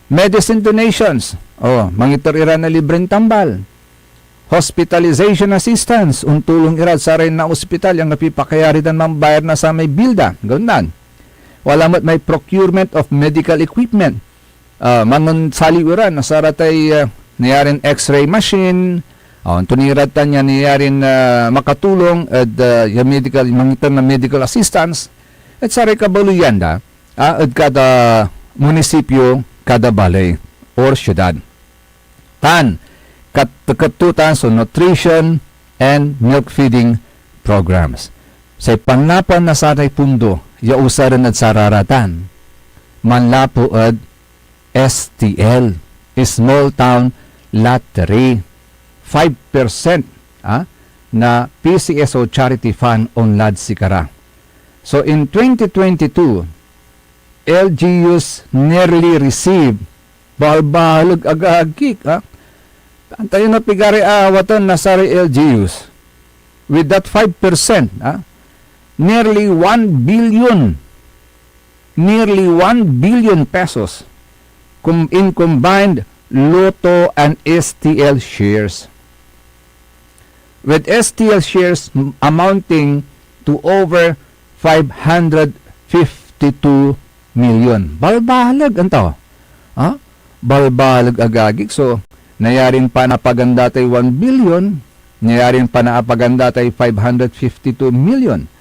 medicine donations, oh, mangiter iran na libren tambal. Hospitalization assistance, ontulong irad saray naospital ya anggapoy pakayari dan mambayar na samay bill da, agawn tan. Wala met may procurement of medical equipment. Ah, manonsaliw iran na saratay, ah, nayarin X-ray machine, ah, onton irad tan ya nayarin, ah, makatulong ed, ah, ya medical, mangiter na medical assistance, et saray kabaleyan da, ah, ed kada munisipyo, kada baley, or siudad. Tan, kat-, teket to tan so nutrition and milk feeding programs. Say panlapan na saray pundo ya usaren ed sarara tan, manlapu ed S T L, Small Town Lottery. Five percent, ah, na P C S O charity fund onlad sikara. So, in twenty twenty-two, L G Us nearly received, balbaleg, agagik, ah. Antayo na pigaray aawatan na saray L G Us. With that five percent, ah, nearly one billion, nearly one billion pesos com-, in combined Lotto and S T L shares. With S T L shares m-, amounting to over five hundred fifty-two million. Balbaleg, anto? Ha? Balbaleg, agagik. So, nayarin panapaganda tay one billion, nayarin panapaganda tay five hundred fifty-two million.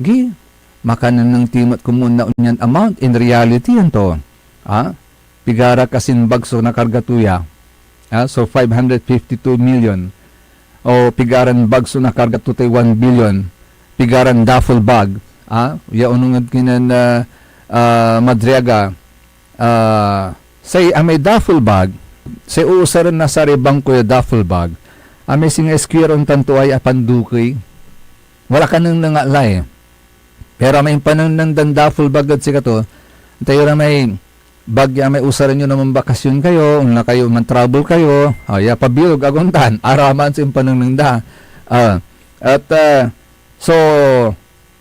Gi, makanengneng ti met komun na onyan amount. In reality, anto? Ha? Pigara kasin bag so nakarga to ya? Ah, so five hundred fifty-two million. O pigaran bag so nakarga to tay one billion? Pigaran duffel bag? Ah, ya onung ed kinen, ah, ah, Madriaga, ah, say amay duffel bag, say uusaren na saray bangko ya duffel bag, amay singa eskwera ontan to ay apandukey. Wala ka nengneng a la eh. Pero amay impanengneng dan duffel bag ed sikato, tayo ra may bag ya may usaren yo na manbakasyon kayo, onla kayo, man-travel kayo, ah, ya pabilog, aguntan, araman so impanengneng da. Ah, et, ah, so,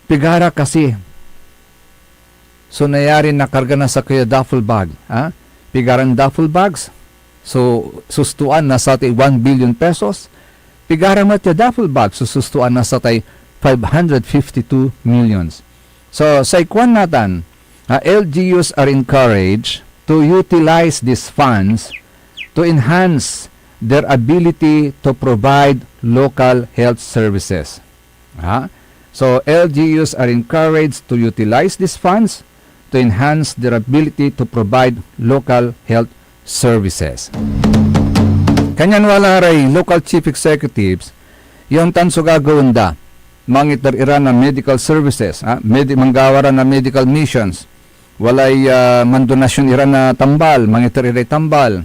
pigara kasi so nayarin nakarga na sakey a duffel bag, ha? Pigaran duffel bags? So, sustoan na satay one billion pesos. Pigara met ya duffel bag so sustoan na satay five hundred fifty-two millions. So, say kuan natan, ah, L G Us are encouraged to utilize these funds to enhance their ability to provide local health services. Ha? So, L G Us are encouraged to utilize these funds to enhance their ability to provide local health services. Kanyan wala ray local chief executives, ya ontan so gagawaen da. Mangiter ira na medical services, ha? Medi-, manggawa ra na medical missions. Walay, ah, mandonasyon ira na tambal, mangiter iray tambal.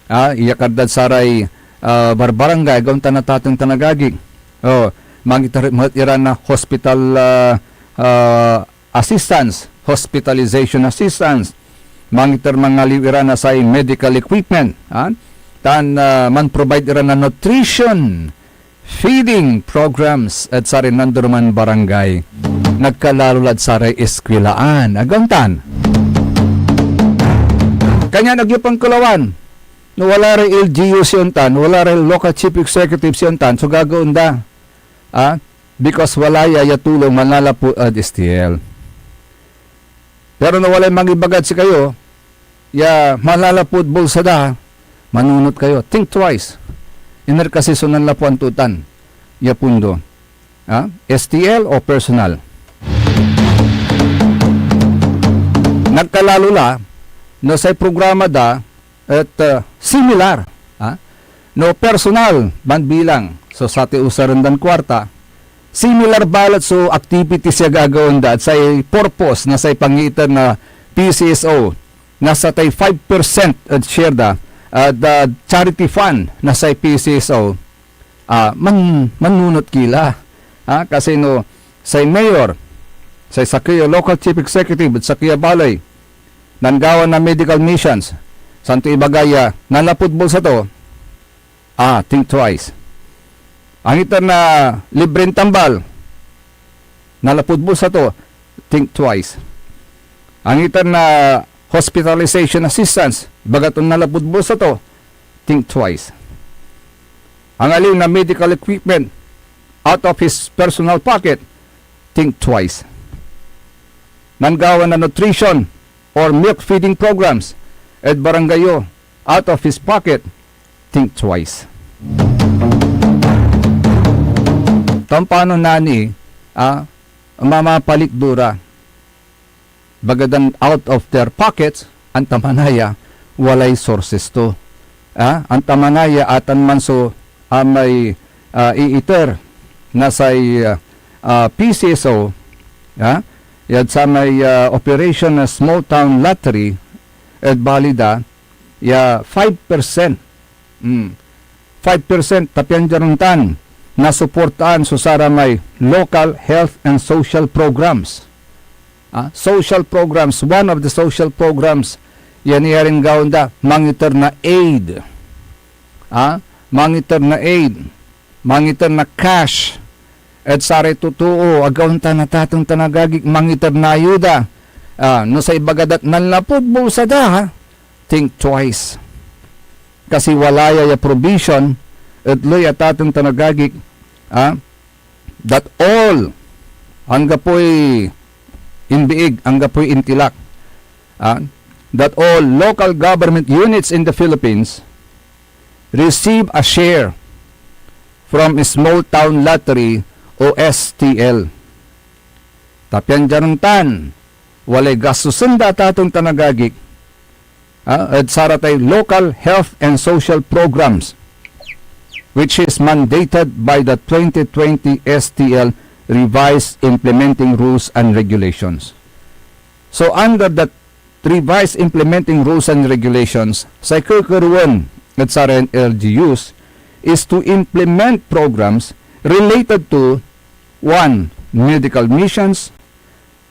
Ah, iyakar dad saray, ah, barbarangay, agawn tan natateng tan agagik. Oh, mangiter met ira na hospital, ah, ah, assistance, hospitalization assistance. Mangiter mangaliw ira na say medical equipment, ah, tan, ah, man-provide ira na nutrition feeding programs ed saray nanduruman barangay, nagkalalo lad saray eskwelaan. Agawn tan, Kanyan agyo pankelawan no wala ray L G Us ya ontan, wala ray local chief executives ya ontan, so gagawaen da. Ah, because wala ya, ya tulong manlalapud ed S T L. Pero no walay mangibagad sikayo ya manlalapud bulsa da, manunot kayo. Think twice. Iner kasi so nanlapuan to tan ya pundo. Ah, S T L o personal? Nagkalalo la no say programa da et, ah, similar, ah, no personal manbilang so satay usaren dan kuarta, similar balet so activities ya gagawaen da, say purpose na say pangiiter na P C S O, na satay five percent ed share da, ah, da charity fund na say P C S O, ah, man-, manunot ki la. Ah, kasi no say mayor, say sakey a local chief executive ed sakey a baley, nanggawa na medical missions, santo ibaga ya nanlapud bulsa to, ah, think twice. Angiter na libren tambal, nanlapud bulsa to, think twice. Angiter na hospitalization assistance, ibaga ton nanlapud bulsa to, think twice. Angaliw na medical equipment out of his personal pocket, think twice. Nanggawa na nutrition or milk feeding programs ed barangay yo out of his pocket, think twice. Tan pano nani, ah, mamapalikdo ra? Bagadan out of their pockets, antamanaya walay sources to. Ah, antamanaya atan man so, ah, may, ah, iiter na say, ah, ah, P C S O, ah, yad samay, ah, operation na small town lottery, et balida ya five percent. Mm. Five percent, ta pian diad ontan, nasuportaan so saramay local health and social programs. Ah, social programs, one of the social programs ya niaringgawan da, mangiter na aid. Ah, mangiter na aid, mangiter na cash ed saray totoo, agawan tan atateng tan agagik, mangiter na ayuda. Ah, no say ibaga dat nanlapud bulsa da, think twice. Kasi wala ya, ya provision, et ley atateng tan agagik, ah, that all, anggapoy imbiig, anggapoy intilak, ah, that all local government units in the Philippines receive a share from Small Town Lottery o S T L. Ta pian diad ontan, walay gastusen da atateng tan agagik, ah, ed saratay local health and social programs, which is mandated by the twenty twenty S T L Revised Implementing Rules and Regulations. So, under that Revised Implementing Rules and Regulations, say kekerewen ed saray L G Us is to implement programs related to, one, medical missions,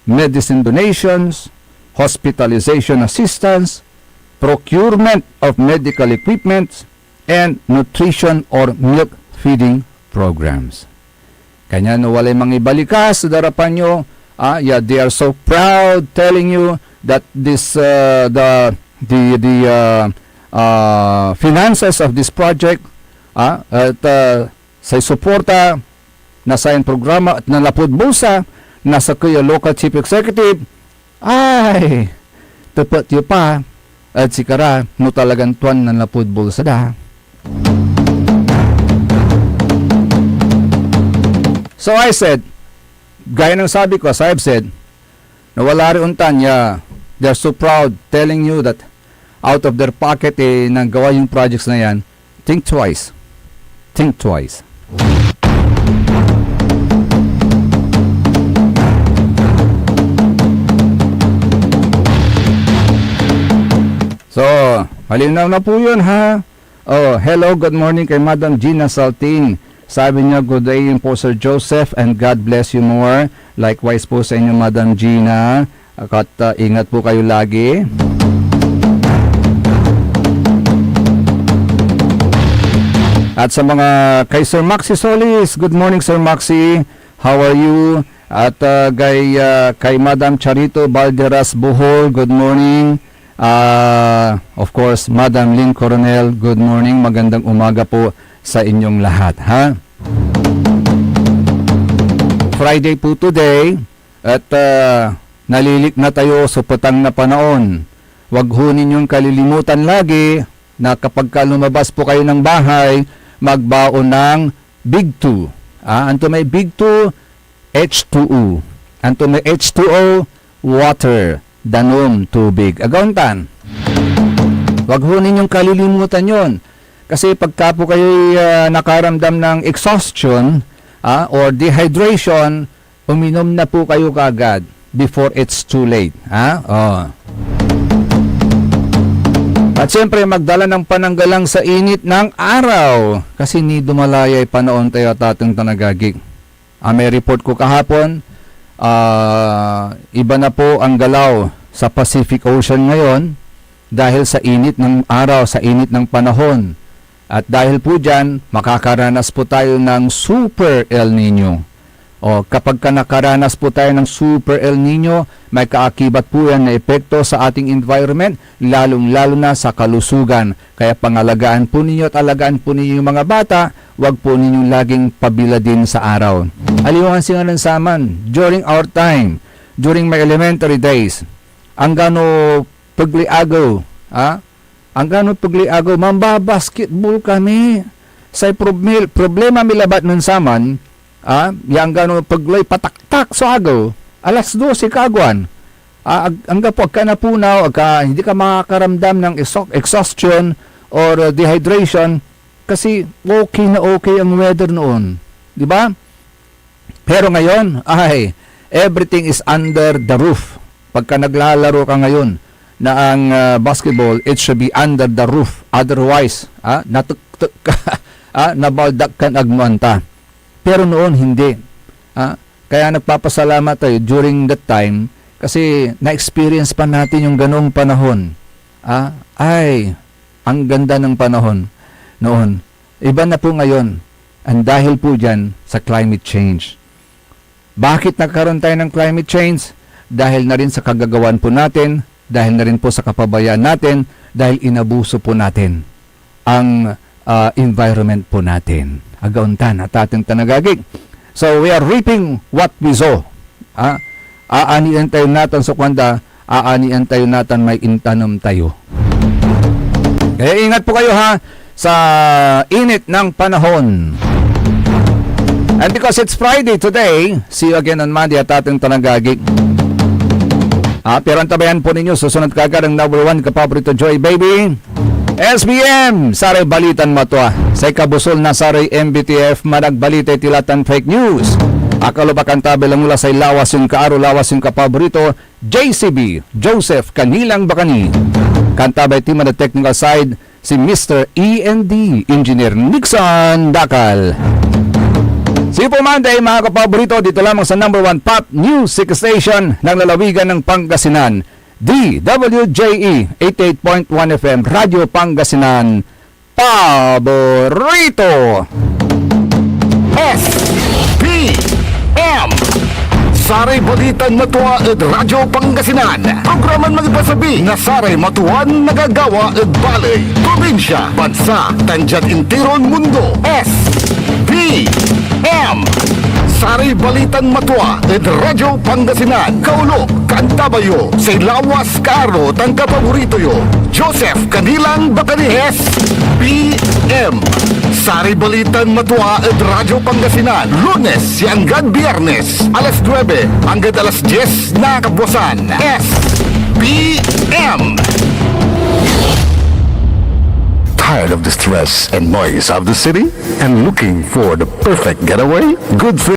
medicine donations, hospitalization assistance, procurement of medical equipment, and nutrition or milk feeding programs. Kanya no walay mangibalikas ed arapan yo, ah, yeah, they are so proud telling you that this, uh, the, the, the, uh, uh, finances of this project, ah, at, uh, say suporta na sayan programa et nanlapud bulsa na sakey a local chief executive, ay, tepet yo pa ed sikara no talagan tuan nanlapud bulsa da. So I said, gaya ng sabi ko, as I've said, na wala rin ontan ya, they're so proud telling you that out of their pocket, eh, nanggawa yung projects na yan. Think twice. Think twice. So, malinaw na po yun, ha? Oh, hello, good morning kay Madam Gina Saltin. Sabi niya, "Good day po, Sir Joseph, and God bless you more." Likewise po sa inyo, Madam Gina. At, uh, ingat po kayo lagi. At sa mga kay Sir Maxi Solis, good morning, Sir Maxi. How are you? At, uh, kay, uh, kay Madam Charito Balderas Bohol, good morning. Ah, of course, Madam Lynn Coronel, good morning, magandang umaga po sa inyong lahat, ha? Friday po today, at, ah, nalilikna tayo so petang na panaon. Wag ho ninyon kalilimutan lagi na kapag ka lumabas po kayo ng bahay, magbaon ng Big Two. Ah, anto may Big Two? H two O. Anto may H two O? Water. Danum, tubig. Agaon tan. Wag ho ninyong kalilimutan yon. Kasi pagka po kayo'y, ah, nakaramdam ng exhaustion, ah, or dehydration, uminom na po kayo kaagad before it's too late. Ha? Oh. At siyempre, magdala ng pananggalang sa init ng araw. Kasi ni dumalayay panaon tayo, tatang tanagagik. Ah, may report ko kahapon, ah, iba na po ang galaw sa Pacific Ocean ngayon dahil sa init ng araw, sa init ng panahon. At dahil po dyan, makakaranas po tayo ng Super El Nino. O, kapag ka nakaranas po tayo ng Super El Nino, may kaakibat po yan na epekto sa ating environment, lalong-lalo na sa kalusugan. Kaya pangalagaan po ninyo at alagaan po ninyo yung mga bata, wag po ninyong laging pabiladin sa araw. Aliwangan singa nen saman, during our time, during my elementary days, anggano pegley agew, ha? Anggano pegley agew, mambabasketball kami. Say proble-, problema mi labat nen saman, ah, ya anggano pegley pataktak so agew, alas dose kaagwan. Ah, ag-, anggapo, ag ka napunaw, ag ka, hindi ka makakaramdam ng exha-, exhaustion or, uh, dehydration kasi okay na okay ang weather noon. Di ba? Pero ngayon, ay, everything is under the roof. Pagka naglalaro ka ngayon na ang, ah, basketball, it should be under the roof. Otherwise, ah, natuktok ka, ah, nabaldak kan agmo anta. Pero noon, hindi. Ah, kaya nagpapasalamat tayo during that time kasi na-experience pa natin yung ganoong panahon. Ah, ay, ang ganda ng panahon noon. Iba na po ngayon. Ang dahil po dyan sa climate change. Bakit nagkaroon tayo ng climate change? Dahil na rin sa kagagawan po natin, dahil na rin po sa kapabayaan natin, dahil inabuso po natin ang, ah, environment po natin. Agaon tan, atateng tan agagik. So, we are reaping what we sow. Ah, aanien tayo natan so kuanda, aanien tayo natan may intanem tayo. Kaya ingat po kayo, ha, sa init ng panahon. And because it's Friday today, see you again on Monday, atateng tan agagik. Ah, pero antabayan po ninyo, susunod kaagad ang number one kapaborito, Joy Baby. S B M, saray balitan matua. Say kabusol na saray M B T F, managbalita iti latan fake news. Akalup a kantabay langula say lawas yon kaaro, lawas yon kapaborito, J C B, Joseph Canilang Bacani. Kantabay ti man a technical side, si Mister E N D, Engineer Nixon Dacal. See you po Monday, mga kapaborito, dito lamang sa number one pop music station ng lalawigan ng Pangasinan, D W J E eighty-eight point one F M, Radyo Pangasinan, paborito. S P M. Saray balitan matua ed Radyo Pangasinan. Programan mangipasabi na saray matuan nagagawa ed baley, probinsya, bansa, tan diad intiron mundo. S P M. Saray balitan matua ed Radyo Pangasinan. Kaulo, kaantabay yo say lawas, kaaro, tan kapaborito yo, Joseph Canilang Bacani. S P M. Saray balitan matua ed Radyo Pangasinan, Lunes ya anggad Biyernes, alas nuebe anggad alas dies na kabuasan. S P M. Tired of the stress and noise of the city and looking for the perfect getaway? Good thing